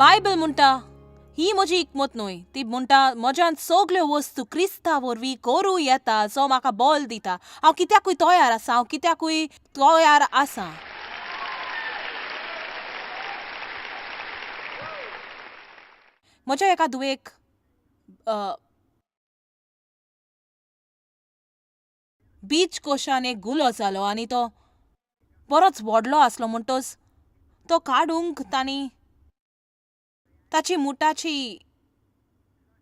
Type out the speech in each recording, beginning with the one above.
Bible म्हणटा, ही म्हजी इकमत न्हय, ती म्हणटा म्हज्यान सगल्यो वस्तू क्रिस्ता वरवीं करूं येता जो म्हाका बल दिता. हांव कित्याकूय तयार आसा, हांव कित्याकूय तयार आसा. म्हज्या एका धुवेक बीच कोशान एक गुलो जालो आनी तो बरोच व्हडलो आसलो म्हणटच तो काडूंक तांणी ताची मुटाची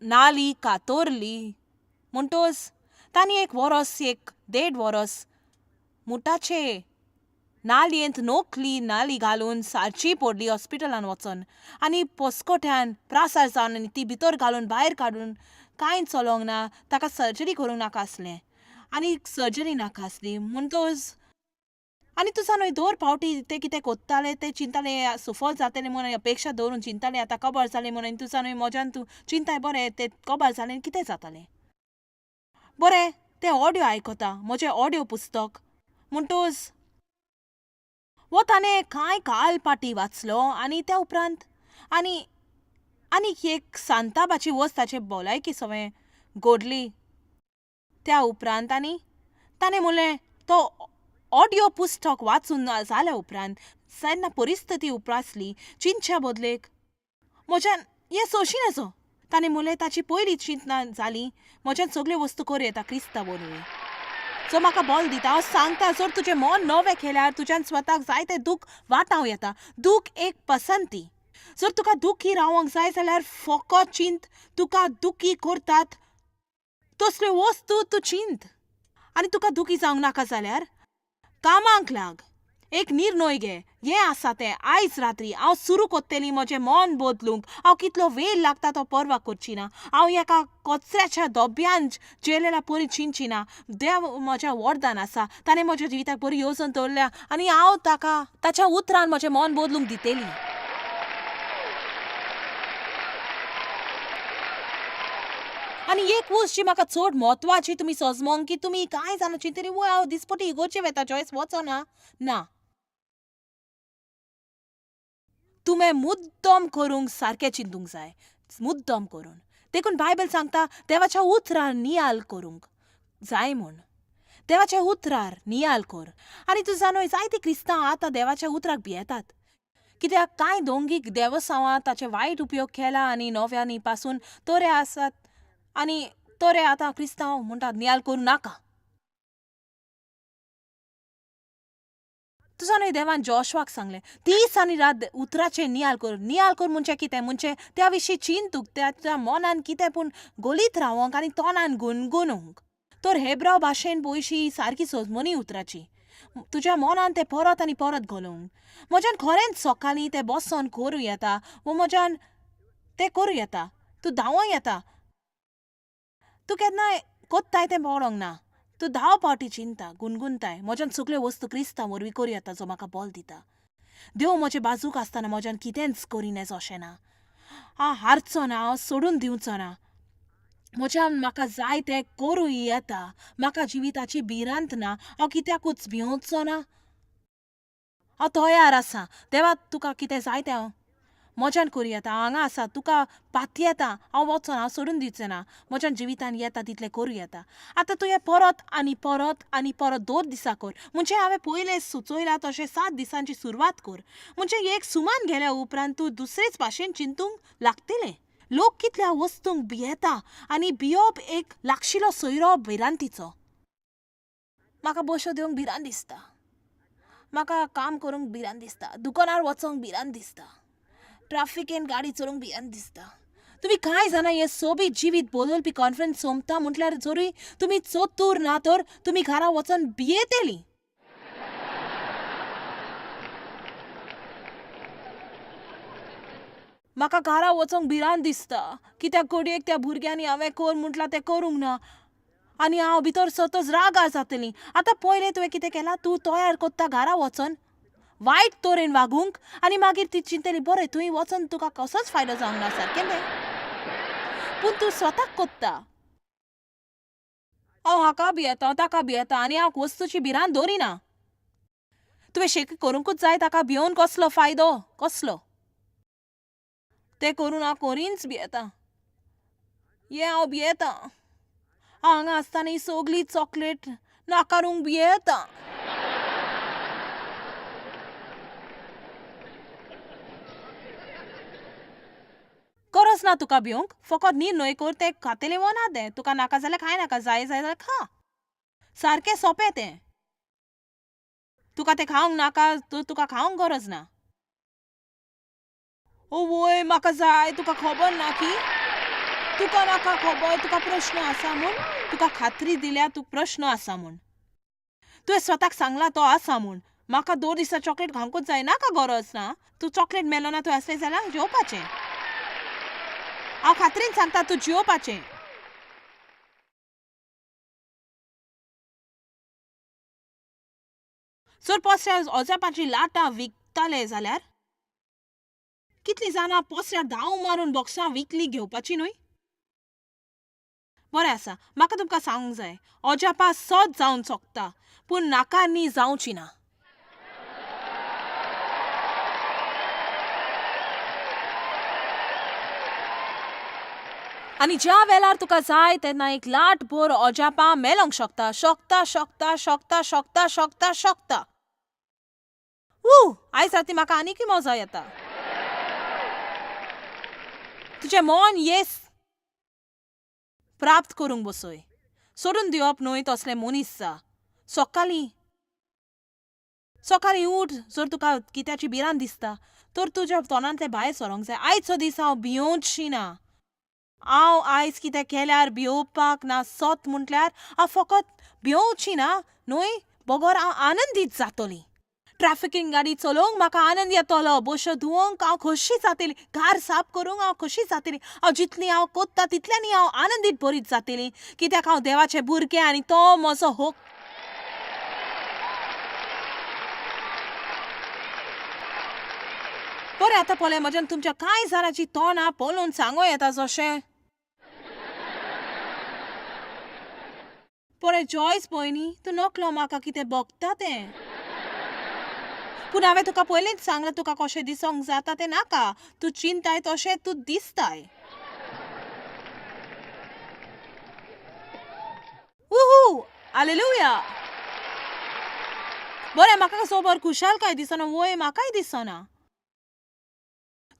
नाली कातरली. म्हणटच तांणी एक वरस, एक देड वरस मुटाचे नालयेंत नोकली नाली घालून सारची पडली हॉस्पिटलान वचोन आनी पोसकोट्यान प्रासार जावन आनी ती भितर घालून भायर काडून कांय चलोंक ना. ताका सर्जरी करूंक नाका आसलें आनी सर्जरी नाका आसली. म्हणटच आनी तुजा न्हय दर फावटी ते कितें कोत्ताले ते चिंताले सुफल जातलें म्हूण अपेक्षा दवरून चिंताले, आतां कबर जालें म्हूण. आनी तुजा न्हय म्हज्यान तूं चिंताय बरें तें कबर जालें कितें जातालें. बरें तें ऑडियो आयकता म्हजें ऑडियो पुस्तक. म्हणटच हो ताणें कांय काल पाटी वाचलो आनी त्या उपरांत आनी आनीक एक सांताबाची वस्त ताचे भलायकी सवें घडली त्या उपरांत. आनी ताणें म्हणलें तो ऑडियो पुस्तक वाचून जाल्या उपरांत जेन्ना परिस्थिती उप्रासली चिंतच्या बदलेक म्हज्यान हें सोंशी नजो. ताणें म्हणलें ताची पयली चिंतना जाली म्हज्यान सगल्यो वस्तू करूं येता क्रिस्ता वरवीं जो म्हाका बल दिता. हांव सांगता जर तुजें मन नवें केल्यार तुज्यान स्वताक जायते दूख वाटावं येता. दूख एक पसंती. जर तुका दुखी रावंक जाय जाल्यार फकत चिंत तुका दुखी करतात तसल्यो वस्तू तूं चिंत. आनी तुका दुखी जावंक नाका जाल्यार कामाक लाग, एक निर्णय घे. हें आसा तें आयज रात्री हांव सुरू कोत्तली म्हजें मन बदलूंक. हांव कितलो वेळ लागता तो पर्वा करची ना. हांव एका कचऱ्याच्या डब्यान जेलेल्या परी चिंतची ना. देव म्हज्या वरदान आसा, ताणें म्हज्या जिविताक बरी येवजण दवरल्या आनी हांव ताका ताच्या उतरान म्हजें मन बदलूंक दितली. आनी एक वस्त जी म्हाका चड म्हत्वाची तुमी सजमोंक की तुमी कांय जाणां चिंतली वय हांव दिसपटी इगोर्जे वेता जॉयस वचना ना. तुवें मुद्दम करूंक सारकें चिंतूंक जाय, मुद्दम करून. देखून बायबल सांगता देवाच्या उतरार नियाल करूंक जाय म्हूण. देवाच्या उतरार नियाल कर. आनी तूं जाणूय जायते क्रिस्तांव आतां देवाच्या उतराक भियेतात कित्याक कांय दोंगीक देवसांवां ताचे वायट उपयोग केला आनी नव्यांनी पासून तोरे आसात आनी तोरे आतां क्रिस्तांव म्हणटात नियाल करूं नाका. तुजा न्हय देवान जॉशवाक सांगलें दीस आनी रात उतराचेर नियाल कर. नियाल कर म्हणजे कितें? म्हणजे त्या विशीं चिंतूंक, त्या मनान कितें पूण गोलीत रावोंक आनी तोंडान गुणगुणूंक. तर हेब्राव भाशेन पयशी सारकी सजमनी उतराची तुज्या मनान तें परत आनी परत घालूंक. म्हज्यान खरेंच सकाळीं तें बसोन करूं येता वो म्हज्यान तें करूं येता. तूं धांवों येता, तूं केन्नाय कोत्ताय तें पळोवंक ना. तूं धांव पावटी चिंता गुणगुणताय म्हज्यान सगल्यो वस्तू क्रिस्ता वरवीं करूं येता जो म्हाका बल दिता. देव म्हजे बाजूक आसतना म्हज्यान कितेंच करिनेच अशें ना. हांव हारचो ना, हांव सोडून दिवचो ना. म्हज्यान म्हाका जाय तें करूं येता. म्हाका जिविताची भिरांत ना. हांव कित्याकूच भिवचो ना. हांव तयार आसा. देवा तुका कितें जाय तें हांव म्हज्यान करूं येता. हांगा आसा तुका पातयेता. हांव वचना, हांव सोडून दिवचें ना. म्हज्यान जिवितान येता तितलें करूं येता. आतां तुवें परत आनी परत आनी परत दोन दिसां कर. म्हणजे हांवें पयलें सुचयलां तशें 7 दिसांची सुरवात कर. म्हणजे एक सुमान गेल्या उपरांत तूं दुसरेच भाशेन चिंतूंक लागतलें. लोक कितल्या वस्तूंक भियेता आनी भियोप एक लागशिलो सोयरो भिरांतीचो. म्हाका बश्यो दिवंक भिरांत दिसता, म्हाका काम करूंक भिरांत दिसता, दुकानार वचोंक भिरांत दिसता, ट्राफिकेन गाडी चलोवंक भिरांत दिसता. तुमी कांय जाणां हें सोबीत जिवीत बदलपी कॉन्फरन्स सोंपता म्हटल्यार जरूय तुमी चतूर ना तर तुमी घरा वचोन भियेतलीं. म्हाका घरा वचोंक भिरांत दिसता कित्याक घडयेक त्या भुरग्यांनी हांवें कर म्हटलां तें करूंक ना आनी हांव भितर सतच रागार जातलीं. आतां पयलें तुवें कितें केलां, तूं तयार कोत्ता घरा वचोन वायट तरेन वागूंक आनी मागीर ती चिंतली बरें थंय वचोन तुका कसोच फायदो जावंक ना सारकें न्हय, पूण तूं स्वताक कोत्ता. हांव हाका भियेता ताका भियेता आनी हांव वस्तूची भिरांत दवरिना. तुवें शेक करूंकूच जाय ताका भियोवन कसलो फायदो? कसलो? तें करून हांव कोरींच भियेतां. हें हांव भियेतां. हांव हांगा आसतना ही सगली चॉकलेट नाकारूंक भियेतां. गरज ना तुका भिवंक. फकत निर्णय कर तें खातलें वो ना तें. तुका नाका जाल्यार खाय नाका, जाय जाय जाल्यार खा. सारकें सोंपें तें. तुका तें खावंक नाका तर तुका खावंक गरज ना. ओवय म्हाका जाय, तुका खबर ना की? तुका नाका खबर, तुका प्रश्न आसा म्हूण? तुका खात्री दिल्या तूं प्रश्न आसा म्हूण. तुवें स्वताक सांगलां तो आसा म्हूण. म्हाका दोन दिसा चॉकलेट खावंकूच जाय, नाका गरज ना. तूं चॉकलेट मेलो ना तुवें आसलें जाल्यार जेवपाचें. हांव खात्रीन सांगता तूं जियोवपाचें. जर पसऱ्यार अजापाचीं लाटां विकताले जाल्यार कितलीं जाणां पसऱ्यार धांव मारून बॉक्सां विकलीं घेवपाचीं न्हय? बरें आसा, म्हाका तुमकां सांगूंक जाय, अजापां सत जावन शकता पूण नाकारणी जावची ना. आनी ज्या वेळार तुका जाय तेन्ना एक लाट भर अजापां मेलोंक शकता, शकता, शकता, शकता, शकता, शकता, शकता. आयज राती म्हाका आनीकय मजा येता. तुजें मन येस प्राप्त करूंक बसय. सोडून दिवप न्हय तसलें मनीस जा. सकाळीं सकाळीं उठ, जर तुका कित्याची भिरांत दिसता तर तुज्या तोंडांतलें भायर सरोंक जाय. आयचो दीस हांव भियोवची ना. हांव आयज कितें केल्यार भियोवपाक ना. सत म्हटल्यार हांव फकत भियोवची ना न्हय, बगर हांव आनंदीत जातली. ट्रॅफिकीन गाडी चलोवंक म्हाका आनंद येतलो. बश्यो धुवंक हांव खोशी जातली. घर साफ करूंक हांव खोशी जातली. हांव जितली हांव कोत्ता तितल्यांनी हांव आनंदीत बरीत जातली, कित्याक हांव देवाचें भुरगें आनी तो म्हजो हक. बरें आतां पळय, म्हज्यान तुमच्या कांय जाणांची तोंडां पळोवन सांगूं येता जशें पळय जॉयस भयणी, तूं नकलो म्हाका कितें भोगता तें. पूण हांवें तुका पयलींच सांगलां तुका कशें दिसोंक जाता तें नाका. तूं चिंताय तशें तूं दिसताय. Woohoo, hallelujah. बरें, म्हाका सोबर खुशालकाय दिसना, वय म्हाकाय दिसना.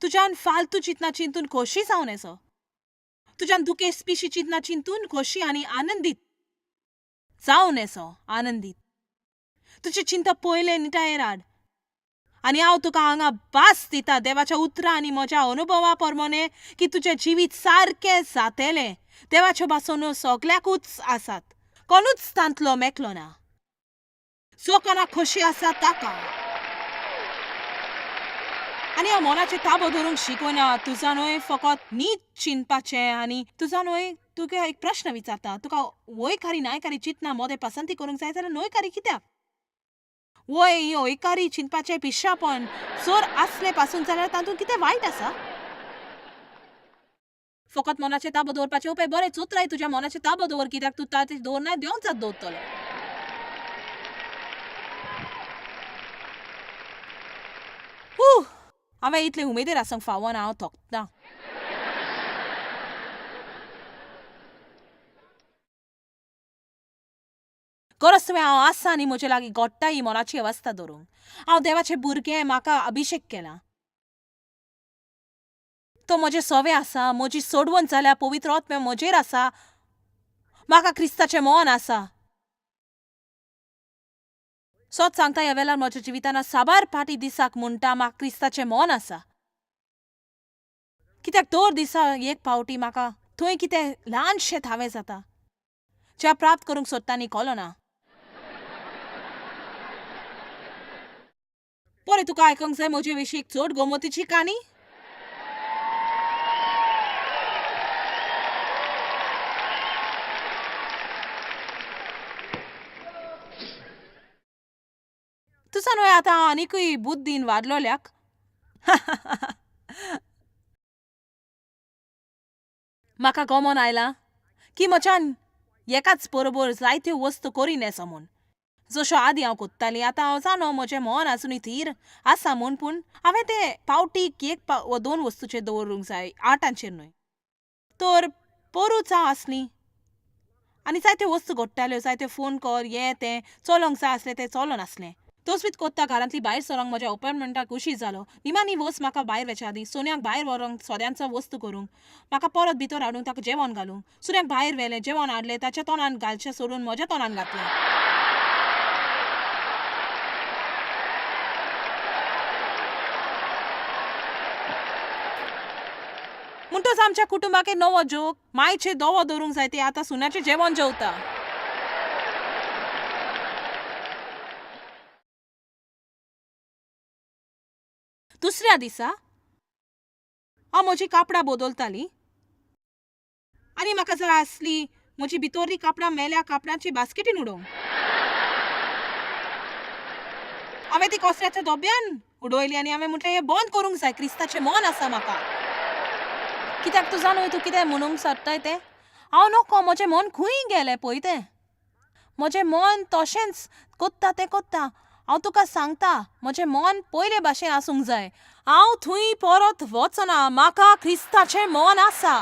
तुज्यान फालतू चिंतना चिंतून खोशी जावन येसो. तुज्यान दुखेस्त पिशी चिंतना चिंतून खोशी आनी आनंदीत जावन येसो, आनंदीत. तुजी चिंता पयलें निटायेर हाड. आनी हांव तुका हांगा भास दिता देवाच्या उतरां आनी म्हज्या अनुभवा प्रमाणे की तुजें जिवीत सारकें जातलें. देवाच्यो भासो सगल्याकूच आसात, कोणूच तांतलो मेकलो ना. जो कोणाक खोशी आसा ताका. आनी हांव मनाचें ताबो धरूंक शिकना. तुजा न्हय फकत नीत चिंतपाचें. आनी तुजा न्हय तुका एक प्रश्न विचारता, तुका वयकारी नायकारी चिंतना मोदें पसंती करूंक जाय जाल्यार न्हयकारी कित्याक? वय ही हयकारी चिंतपाचें पिश्यापण जर आसलें पासून जाल्यार तातूंत कितें वायट आसा? फकत मनाचें ताबो दवरपाचें उपाय बरें चोत्राय तुज्या मनाचें ताबो दवर, कित्याक तूं ताचें दवरनाय देंवचात दवरतलो. हांवें इतले उमेदीर आसूंक फावना, हांव थकतां. गरज तुवें हांव आसा आनी म्हजे लागीं घडटा ही मनाची अवस्था धरूंक. हांव देवाचें भुरगें, म्हाका अभिशेक केला. तो म्हजें सवे आसा, म्हजी सोडवण जाल्या, पवित्र आत्म्या म्हजेर आसा, म्हाका क्रिस्ताचें मन आसा. सत सांगता, ह्या वेळार म्हज्या जिवितान साबार पाटी दिसाक म्हणटा म्हाका क्रिस्ताचें मन आसा. कित्याक दर दिसा एक पावटी म्हाका थंय कितें ल्हानशें थावें जाता ज्या प्राप्त करूंक सोदता न्ही कळना. बरें, तुका आयकूंक जाय म्हजे विशीं एक चड गोमतीची काणी? तुजा न्हय आतां हांव आनिकूय बुद्दीन वाडलोल्याक. म्हाका गमोन आयलां की म्हज्यान एकाच बरोबर जायत्यो वस्तू करीन येसो म्हूण. जश्यो आदीं हांव कोत्तालीं. आतां हांव जाणो म्हजें मन आजुनूय थीर आसा म्हूण, पूण हांवें ते पावटीक एक वा दोन वस्तूचेर दवरूंक जाय, आठांचेर न्हय. तर पोरूंच हांव आसलीं आनी जायत्यो वस्तू घडटाल्यो, जायत्यो फोन कॉल हें तें चलोंक जाय आसलें तें चलोन आसलें. तोच कोत्ता घरांतली भायर सरोंक म्हज्या अपॉयंटमेंटाक उशीर जालो. निमाणी वस्त म्हाका भायर वचच्या आदीं सोन्याक भायर व्हरोंक सद्यांचो वस्तू करूंक, म्हाका परत भितर हाडूंक ताका जेवण घालूंक. सुन्याक भायर व्हेलें, जेवण हाडलें, ताच्या तोंडान घालचें सोडून म्हज्या तोंडान घातलें. म्हणटच आमच्या कुटुंबाक एक नवो जोक, मायचे दवो दवरूंक जाय ती आतां सुन्याचें जेवण जेवता. दुसऱ्या दिसा हांव म्हजीं कापडां बदलतालीं आनी म्हाका जाय आसली म्हजी भितरलीं कापडां मेल्या कापडांची बास्केटीन उडोवंक. हांवें ती कचऱ्याच्या डब्यान उडयली आनी हांवें म्हटलें हें बंद करूंक जाय, क्रिस्ताचें मन आसा म्हाका. कित्याक तूं जाणूय तूं कितें म्हणूंक सोदताय तें? हांव नको, म्हजें मन खंय गेलें पळय तें. म्हजें मन तशेंच कोत्ता तें कोत्ता. हांव तुका सांगता, म्हजें मन पयले भाशेन आसूंक जाय. हांव थंय परत वचना, म्हाका क्रिस्ताचें मन आसा.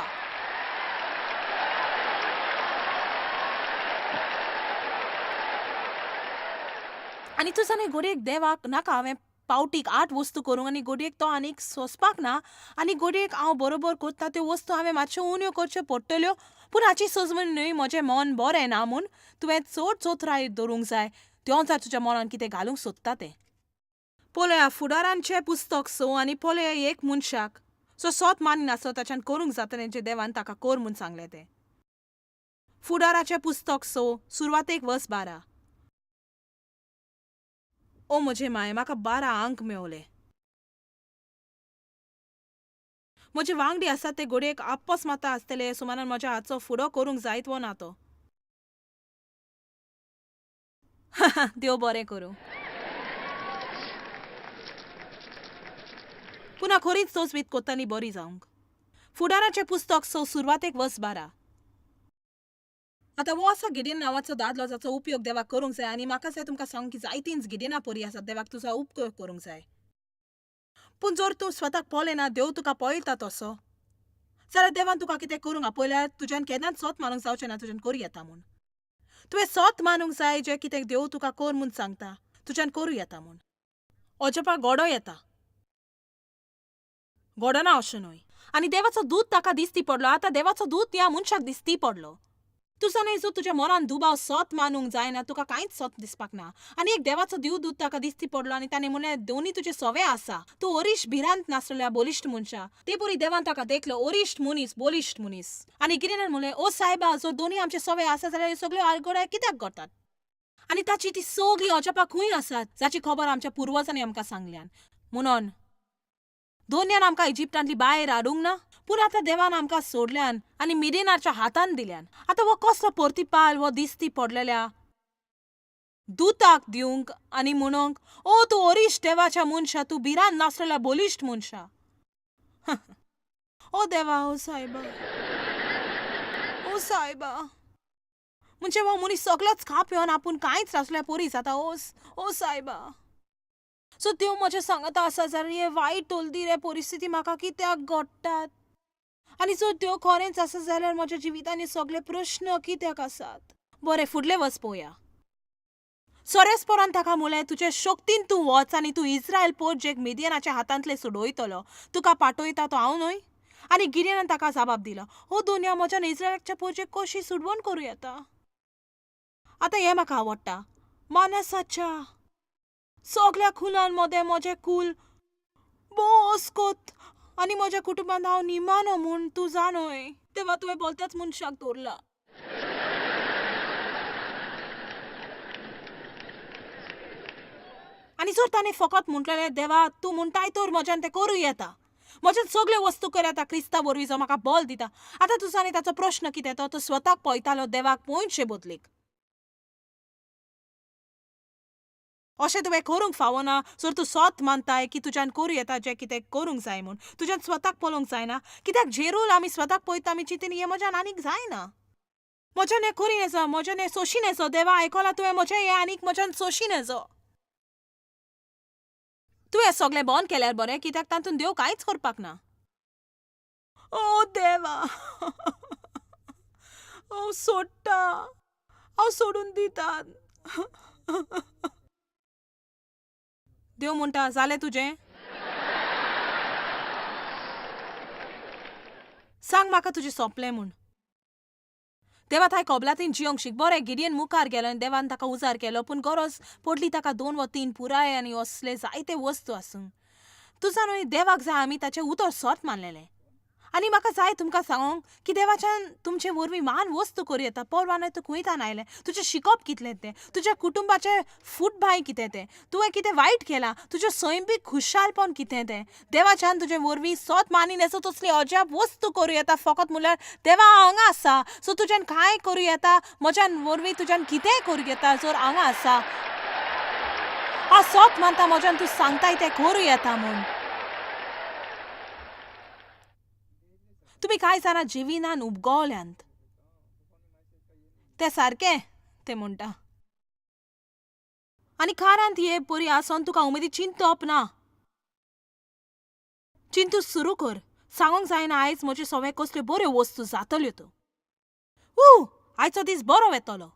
आनी तूं जाणा घडयेक देवाक नाका हांवें पावटीक 8 वस्तू करूंक आनी घडयेक तो आनीक सोंसपाक ना आनी घडयेक हांव बरोबर करता त्यो वस्तू हांवें मातश्यो उण्यो करच्यो पडटल्यो, पूण हाची सजमणी न्हय म्हजें मन बरें ना म्हूण तुवें चड चोत्राय दवरूंक जाय. त्यो जाय तुज्या मनान कितें घालूंक सोदता तें. पळया फुडारांचें पुस्तक 6 आनी पळया एक मनशाक सो सोत मानिनासलो ताच्यान करूंक जातलें जें देवान ताका कर म्हूण सांगलें तें. फुडाराचें पुस्तक 6 सुरवातेक वर्स 12. ओ म्हजे माय, म्हाका 12 आंक मेवले. म्हजे वांगडी आसात ते घडयेक आपस माता आसतले, सुमारान म्हज्या हाचो फुडो करूंक जायत वो ना तो. देव बरें करूं. पुन्हा खरीच तोच कोत्ताली बरी जावंक. फुडाराचें पुस्तक 6 सुरवातेक वर्स 12. आतां हो आसा गिडेन नांवाचो दादलो जाचो उपयोग देवाक करूंक जाय आनी म्हाका जाय तुमकां सांगूंक की जायतींच गिडेना परी आसात देवाक तुजो उपयोग करूंक जाय. पूण जर तूं स्वताक पळयना, देव तुका पळयता तसो जाल्यार देवान तुका कितें करूंक आपयल्यार तुज्यान केन्नाच सोत मानूंक जावचें ना तुज्यान करूं येता म्हूण. तुवें सोत मानूंक जाय जें कितें देव तुका कर म्हूण सांगता तुज्यान करूं येता म्हूण. अजपा गोडो येता, गोडना अशें न्हय. आनी देवाचो दूत ताका दिसती पडलो. आतां देवाचो दूत ह्या मनशाक दिसती पडलो. तुजो न्हय जो तुज्या मनान दुबाव सोत मानूंक जायना, तुका कांयच सोत दिसपाक ना. आनी एक देवाचो देवदूत ताका दिसती पडलो आनी ताणें म्हणलें दोनी तुजे सवे आसा, तूं ओरिश्ट भिरांत नासलेल्या बलिश्ट मनशा. ते परी देवान ताका देखलो, ओरिश्ट मनीस, बलिश्ट मनीस. आनी गिरेनान म्हणलें ओ सायबा, जर दोनी आमचे सवे आसा जाल्यार ह्यो सगळ्यो आरगड्यो कित्याक करतात? आनी ताची ती सगळीं अजापां खंय आसात जाची खबर आमच्या पुर्वजांनी आमकां सांगल्यान. म्हणून दोनयान आमकां इजिप्तांतली भायर हाडूंक ना, पूण आतां देवान आमकां सोडल्यान आनी मिडियनाच्या हातान दिल्यान. आतां हो कसलो परतिपाल हो दिसती पडलेल्या दुताक दिवंक आनी म्हणूंक ओ तूं ओरिश्ट देवाच्या मनशा, तूं भिरांत नासलेल्या बलिश्ट मनशा. ओ देवा, ओ सायबा, ओ सायबा. म्हणजे हो मनीस सगळोच खाप येवन आपूण कांयच नासल्या परी जाता. ओ ओ सायबा. सो देव म्हजें सांगता आसा जाल्यार हे वायट तोलदी रे परिस्थिती म्हाका कित्याक घडटात? आनी जर देव खरेंच आसा जाल्यार म्हज्या जिवितांत हे सगळे प्रश्न कित्याक आसात? बरें, फुडलें वच पळोवया. सोरेसपोरान ताका म्हणलें तुजे शक्तीन तूं वच आनी तूं इस्रायल पोरजेक मिडियनाच्या हातांतले सोडयतलो, तुका पाठयता तो हांव न्हय? आनी गिरियनान ताका जबाब दिलो, हो दुनिया म्हज्यान इस्रायलाच्या पोरजेक कशी सुडवण करूं येता? आतां हें म्हाका आवडटा. मानसाच्या सगळ्या कुलां मदें म्हजें कूल भोव अस्कोत आनी म्हज्या कुटुंबांत हांव निमानो म्हूण तूं जाणय. तेवा तुवें बोलत्याच मनशाक दवरला. आनी जर ताणें फकत म्हटलेलें देवा तूं म्हणटाय तर म्हज्यान तें करूं येता, म्हज्यान सगळ्यो वस्तू करूं येता क्रिस्ता वरवीं जो म्हाका बल दिता. आतां तुजो आनी ताचो प्रश्न कितें तो स्वताक पळयतालो देवाक पळोवचे बदलेक. अशें तुवें करूंक फावना जर तूं सोत मानताय की तुज्यान करूं येता जें कितें करूंक जाय म्हूण. तुज्यान स्वताक पळोवंक जायना, कित्याक जेरूल आमी स्वताक पळयता आमी चिंतीन हें म्हज्यान आनीक जायना. म्हज्यान हें करी नजो, म्हज्यान हें सोंशी नजो. देवा, आयकलां तुवें म्हजें हें आनीक म्हज्यान सोंशी नजो. तुवें सगळें बंद केल्यार बरें, कित्याक तातूंत देव कांयच करपाक ना. ओ देवा, हांव सोडटा, हांव सोडून दिता. देव म्हणटा, जालें तुजें? सांग म्हाका तुजें सोंपलें म्हूण. देवा थांय कबलातीन जियोंक शीक. बरें, गिडियन मुखार गेलो आनी देवान ताका उजार केलो, पूण गरज पडली ताका 2 वा 3 पुराय आनी असले जायते वस्तू आसूंक. तुजा न्हय, देवाक जाय आमी ताचें उतर सत मानलेलें. आनी म्हाका जाय तुमकां सांगोंक की देवाच्यान तुमचे वरवीं म्हान वस्तू करूं येता. परवा न्हय तूं खंयतान आयलें, तुजें शिकप कितलें तें, तुज्या कुटुंबाचें फुटबांय कितें तें, तुवें कितें वायट केलां, तुजें सैमीक खुशालपण कितें तें, देवाच्यान तुजे वरवीं सत मानी नेसो तसली अजाप वस्तू करूं येता. फकत म्हणल्यार देवा हांगा आसा, सो तुज्यान कांय करूं येता, म्हज्यान वरवीं तुज्यान कितेंय करूं येता जर हांगा आसा. हांव सत मानता म्हज्यान तूं सांगताय तें करूं येता म्हूण. तुमी कांय जाणां जिविनान उबगोल्यांत तें सारकें तें म्हणटा. आनी कारांत हे परी आसोन तुका उमेदी चिंतप ना. चिंतू सुरू कर. सांगूंक जायना आयज म्हजे सवे कसल्यो बऱ्यो वस्तू जातल्यो त्यो. ऊ आयचो दीस बरो वेतलो.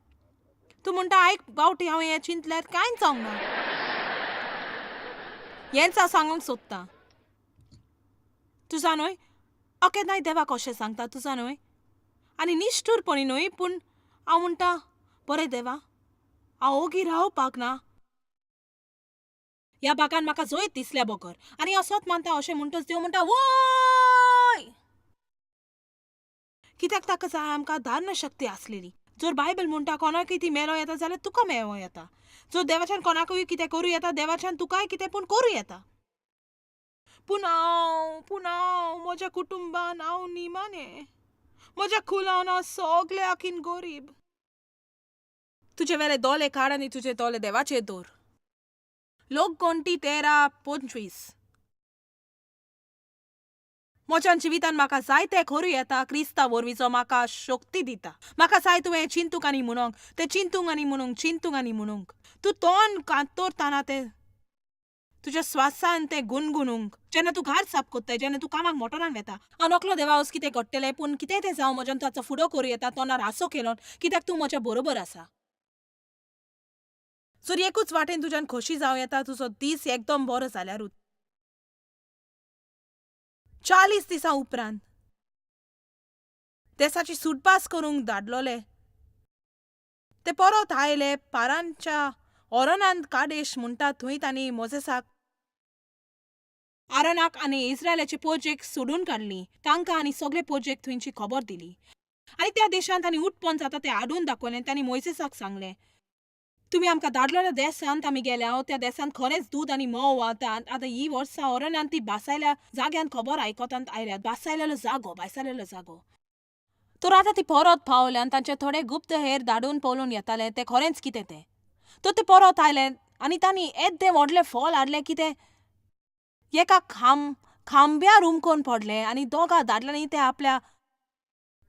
तूं म्हणटा आयक बावटी हांव हें चिंतल्यार कांयच जावंक ना. हेंच हांव सांगूंक सोदतां. तुजा न्हय अकेन्नाय देवाक अशें सांगता तुजा न्हय आनी निश्ठूरपणी न्हय, पूण हांव म्हणटा बरें देवा, हांव ओगी रावपाक ना. ह्या बागान म्हाका जैत दिसल्या बगर. आनी असोच मानता अशें म्हणटच देव म्हणटा वोय, कित्याक ताका जाय आमकां धारण शक्ती आसलेली. जर बायबल म्हणटा कोणाकूय ती मेलो येता जाल्यार तुका मेळो येता. जर देवाच्यान कोणाकूय कितें करूं येता, देवाच्यान तुकाय कितें पूण करूं येता. पूण हांव म्हज्या कुटुंबान हांव निमाणें, म्हज्या कुलान हांव सगळे आखीन गरीब. तुजे वेले दोले काड आनी तुजे दोले देवाचेर दवर. लोकगणती 13:25. म्हज्या जिवितान म्हाका जायतें करूं येता क्रिस्ता वरवीं जो म्हाका शक्ती दिता. म्हाका जाय तुवें चिंतूंक आनी म्हणूंक, तें चिंतूंक आनी म्हणूंक, चिंतूंक आनी म्हणूंक. तूं तोंड कातरतना तें तुज्या स्वासान तें गुणगुणूंक. जेन्ना तूं घर साफ करताय, जेन्ना तूं कामाक मोटरान वेता, आनी एकलो देवा कितें घडटलें, पूण कितें तें जावं म्हज्यान ताचो फुडो करूं येता. तोंडार हांसो केलो कित्याक तूं म्हज्या बरोबर आसा. जर एकूच वाटेन तुज्यान खोशी जावं येता, तुजो दीस एकदम बरो जाल्यारूच. 40 दिसां उपरांत देसाची सुटपास करूंक धाडलोले ते परत आयले. पारांच्या ओरनांत कादेश म्हणटा थंय तांणी मोजेसाक, आरोनाक आनी इस्रायलाचे पोरजेक सोडून काडली. तांकां आनी सगळे पोरजेक थंयची खबर दिली. आनी त्या देशांत तांणी उत्पन्न जाता तें हाडून दाखयलें. तांणी मोयसेसाक सांगलें, तुमी आमकां धाडलेल्या देशांत आमी गेल्या, त्या देशांत खरेंच दूद आनी म्होंव व्हांवता. आतां ही वर्सां ओरनांत ती बासायल्या जाग्यान खबर आयकतांत आयल्यात. बासायलेलो जागो, बासायलेलो जागो. तर आतां ती परत पावल्या आनी तांचे थोडे गुप्त हेर धाडून पळोवन येताले तें खरेंच कितें तें. तर ते परत आयले आनी तांणी येद्दें व्हडलें फल हाडलें कितें एका खांब्यार उमकोन पडलें आनी दोगां दादल्यांनी तें आपल्या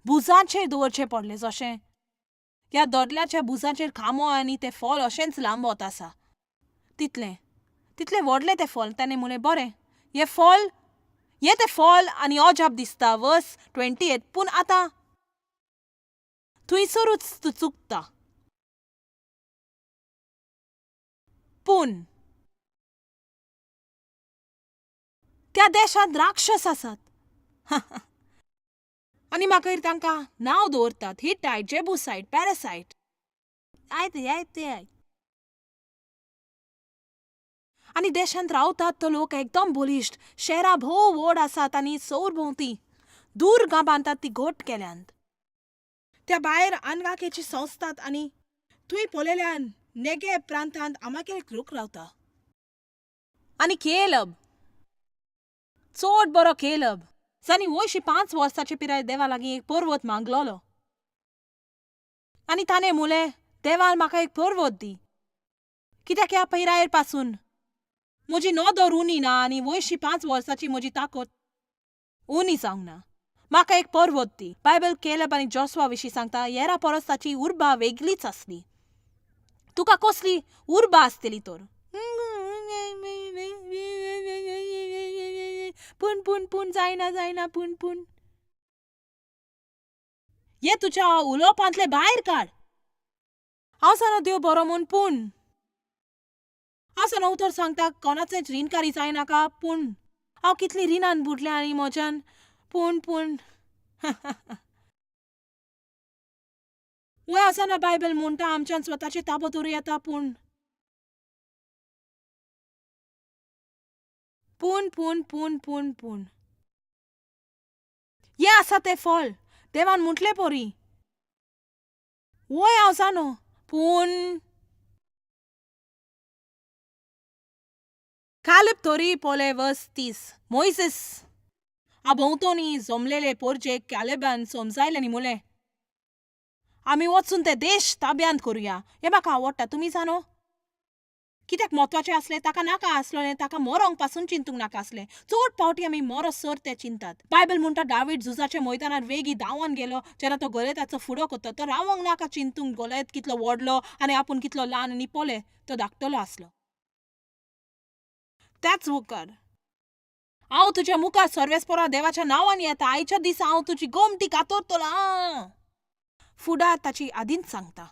भुजांचेर दवरचें पडलें. जशें ह्या दोदल्याच्या भुजांचेर खांबो आनी तें फल अशेंच लांबत आसा तितलें तितलें व्हडलें तें फल. ताणें म्हणलें बरें, हें फल, हें तें फल आनी अजाप दिसता. वर्स 28. पूण आतां थंयसरूच तूं चुकता. पूण त्या देशांत राक्षस आसात आनी मागीर तांकां नांव दवरतात हिटायट, जेबुसायट, पॅरासायट. आयते आयते आयत. आनी देशांत रावतात तो लोक एकदम बलिश्ट. शहरां भोव व्हड आसात आनी सौरभोंवती दुर्गां बांदतात ती घट केल्यांत. त्या भायर आनगाकेची संस्थात आनी थंय पळयल्यान नेगे प्रांतांत आमाकेल लोक रावता. आनी केलब, चड बरो केलब, जांणी वयशी 5 वर्सांचे पिराय देवा लागीं एक पर्वत मागलोलो. आनी ताणें म्हणलें, देवान म्हाका एक पर्वत दी, कित्याक ह्या पिरायेर पासून म्हजी नदर उणी ना आनी वयशी 5 वर्सांची म्हजी ताकद उणी जावंक ना. म्हाका एक पर्वत दी. बायबल केलेब आनी जोशुआ विशीं सांगता, हेरां परस ताची उर्बा वेगळीच आसली. तुका कसली उर्बा आसतली तर? पूण पूण पूण जायना जायना पूण पूण. हें तुज्या उलोवपांतलें भायर काड. हांव जाणा देव बरो म्हूण पूण. हांव जाणा उतर सांगता कोणाचेंच रिणकारी जायनाका पूण. हांव कितलीं रिणान बुडलें आनी म्हज्यान पूण पूण. वय आसना बायबल म्हणटा आमच्यान स्वताचे ताबो दवरूं येता पूण. पूण पूण पूण पूण पूण. हें आसा तें फळ देवान म्हटलें परी. वय हांव जाणो पूण. कालेब तोरी पोले वस 30 मोयसीस आ भोंवतणी जमलेले पोरजे कालेबान समजायलें आनी मुलें, आमी वचून ते देश ताब्यांत करुया. हें म्हाका आवडटा. तुमी जाणो कित्याक म्हत्वाचें आसलें? ताका नाका आसलोलें, ताका मरोंक पासून चिंतूंक नाका आसलें. चड पावटी आमी मरोसर तें चिंतात. बायबल म्हणटा दावीद झुजाच्या मैदानार वेगीं धांवन गेलो जेन्ना तो गोलयताचो फुडो करता. तो रावोंक नाका चिंतूंक गोलयत कितलो व्हडलो आनी आपूण कितलो ल्हान आनी पळय तो धाकटलो आसलो. त्याच मुखार हांव तुज्या मुखार सर्वेस्परा देवाच्या नांवान येता. आयच्या दिसा हांव तुजी गोमटी कातरतलो. फुडार ताची आदींच सांगता.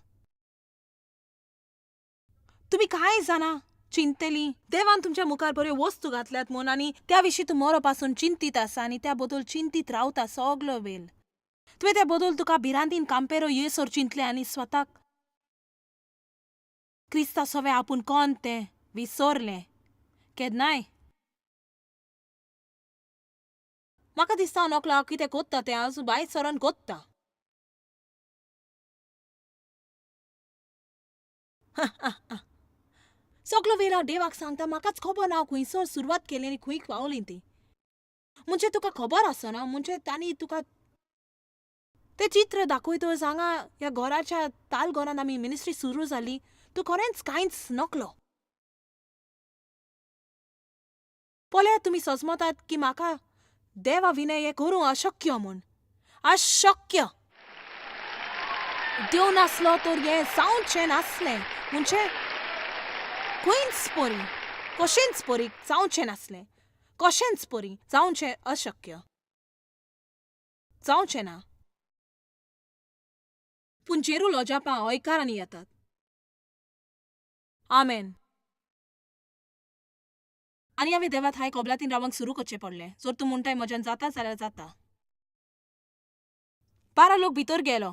तुमी कांय जाणा चिंतली देवान तुमच्या मुखार बऱ्यो वस्तू घातल्यात म्हूण आनी त्या विशीं तूं मरो पासून चिंतीत आसा आनी त्या बदल चिंतीत रावता सगलो वेळ. तुवें त्या बदल तुका भिरांतीन कांपेरो येसर चिंतलें आनी स्वताक क्रिस्ता सवें आपूण कोण तें विसरलें केन्नाय. म्हाका दिसता हांव नकळो हांव कितें कोत्ता तें. हांव भायर सरोन कोत्ता. सगलो वेळ हांव देवाक सांगता म्हाकाच खबर ना हांव खंयसर सुरवात केली आनी खंय पावली ती. म्हणजे तुका खबर आसना म्हणजे तांणी तुका तें चित्र दाखयतच हांगा ह्या घराच्या तालघरांत आमी मिनिस्ट्री सुरू जाली. तूं खरेंच कांयच नकलो. पळयात तुमी सजमतात की म्हाका देवा विनय हें करूं अशक्य म्हूण. अशक्य. देव नासलो तर हें जावचें नासलें. म्हणजे खंयच परी कशेंच परी जावचें नासलें. कशेंच परी जावचें अशक्य. जावचें ना. पूण जेरूल अजापां हयकारांनी येतात. आमेन. आनी हांवें देवा थाय कबलातीन रावंक सुरू करचें पडलें. जर तूं म्हणटाय म्हज्यान जाता जाल्यार जाता. 12 लोक भितर गेलो.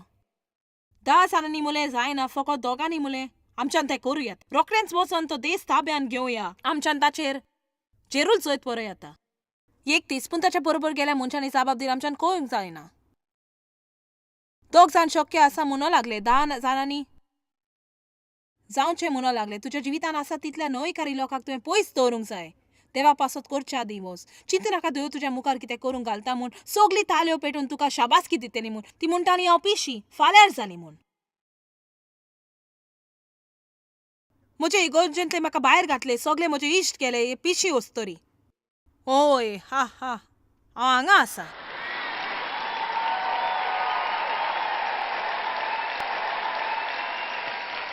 10 जाणांनी मुलें जायना, फकत दोगांनी मुलें आमच्यान तें करूं येता. रोखडेंच वचोन तो देश ताब्यान घेवया. आमच्यान ताचेर जेरूल जैत बरो येता. एक दीस पूण ताच्या बरोबर गेल्या मनशांनी जाबाब दिली आमच्यान करूंक जायना. 2 जाण शक्य आसा म्हणो लागले. 10 जाणांनी जावचें म्हणो लागले. तुज्या जिवितान आसा तितल्या न्हयकारी लोकांक तुवें पयस दवरूंक जाय. देवा पासत करच्या आदीं वच. चिंत नाका देव तुज्या मुखार कितें करूंक घालता म्हूण. सगली ताल्यो पेटून तुका शाबासकी दितली म्हूण. ती म्हणटाली हांव पिशी फाल्यार जाली म्हूण. म्हजे इगर्जेंतले म्हाका भायर घातले. सगले म्हजे इश्ट गेले. हे पिशी वस्तरी. हय हा हा हांव हांगा आसा.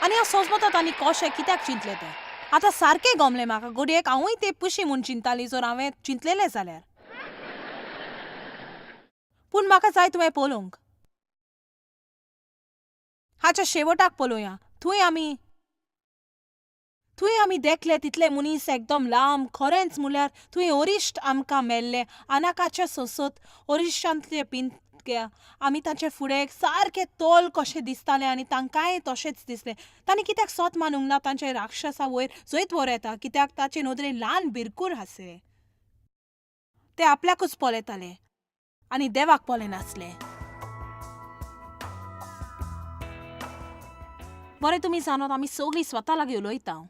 आनी हांव सोजमता तांणी कशें कित्याक चिंतलें तें. आतां सारकें गमलें म्हाका. घडयेक हांवूय तें पिशी म्हूण चिंताली जर हांवें चिंतलेलें जाल्यार. पूण म्हाका जाय तुवें पळोवंक. हाच्या शेवटाक पळोवया. थंय आमी देखले तितले मनीस एकदम लांब. खरेंच म्हणल्यार थंय अरिश्ट आमकां मेल्लें. अनाकाच्या सोसत अरिश्टांतले पिंतक्या आमी तांचे फुडें सारकें तोल कशें दिसतालें आनी तांकांय तशेंच दिसलें. तांणी कित्याक सोत मानूंक ना तांचे राक्षसा वयर जैत वर येता. कित्याक ताचे नदरेन ल्हान भिरकूर आसलें. ते आपल्याकूच पळयताले आनी देवाक पळयनासले. बरें तुमी जाणात आमी सगळीं स्वता लागीं उलयता.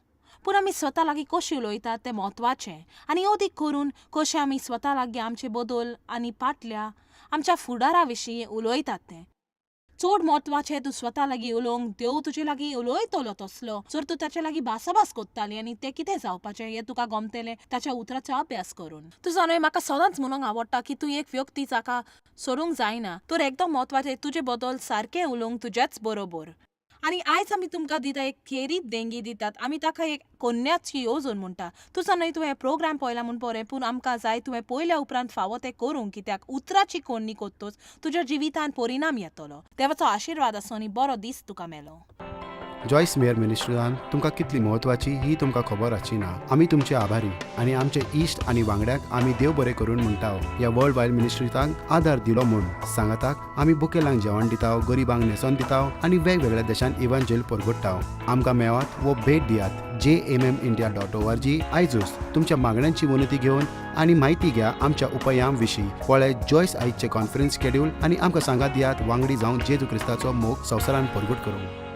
पूण आमी स्वता लागीं कशीं उलयतात तें म्हत्वाचें. आनी अदीक करून कशें आमी स्वता लागीं आमचे बदल आनी पाटल्या आमच्या फुडारा विशीं उलयतात तें. चड म्हत्वाचें तूं स्वता लागीं उलोवंक, देव तुजे लागीं उलयतलो तसलो जर तूं ताचे लागीं भासाभास कोत्ताली आनी तें कितें जावपाचें हें तुका गमतलें ताच्या उतराचो अभ्यास करून. तूं जाणा, म्हाका सदांच म्हणूंक आवडटा की तूं एक व्यक्ती जाका सोडूंक जायना, तर एकदम म्हत्वाचें तुजे बद्दल सारकें उलोवंक तुजेच बरोबर. आनी आयज आमी तुमकां दिता एक खेरीत देंगी दितात, आमी ताका एक कोन्याची येवजण म्हणटा. तूं जाणा, तुवें प्रोग्राम पळयला म्हूण बरें, पूण आमकां जाय तुवें पळयल्या उपरांत फावो तें करूंक, कित्याक उतराची कोन्नी कोत्तोच तुज्या जिवितान परिणाम येतलो. देवाचो आशिर्वाद आसूं आनी बरो दीस तुका मेलो. जॉयस मेयर मिनिस्ट्रीजान तुमकां कितली म्हत्वाची ही तुमकां खबर आसची ना. आमी तुमचे आभारी आनी आमचे इश्ट आनी वांगड्याक आमी देव बरें करून म्हणटा ह्या वर्ल्ड वायड मिनिस्ट्रीजांक आदार दिलो म्हूण. सांगाताक आमी बुकेलांक जेवण दिता, गरिबांक न्हेसोन दिता आनी वेगवेगळ्या देशांत इवांजेल परगट्टा. आमकां मेळात वो भेट दियात jmmindia.org आयजूच. तुमच्या मागण्यांची विनंती घेवन आनी म्हायती घ्या आमच्या उपायां विशीं. पळय जॉयस आयजचे कॉन्फरन्स शेड्यूल आनी आमकां सांगात दियात वांगडी जावन जेजू क्रिस्ताचो मोग संवसारान परगट करूंक.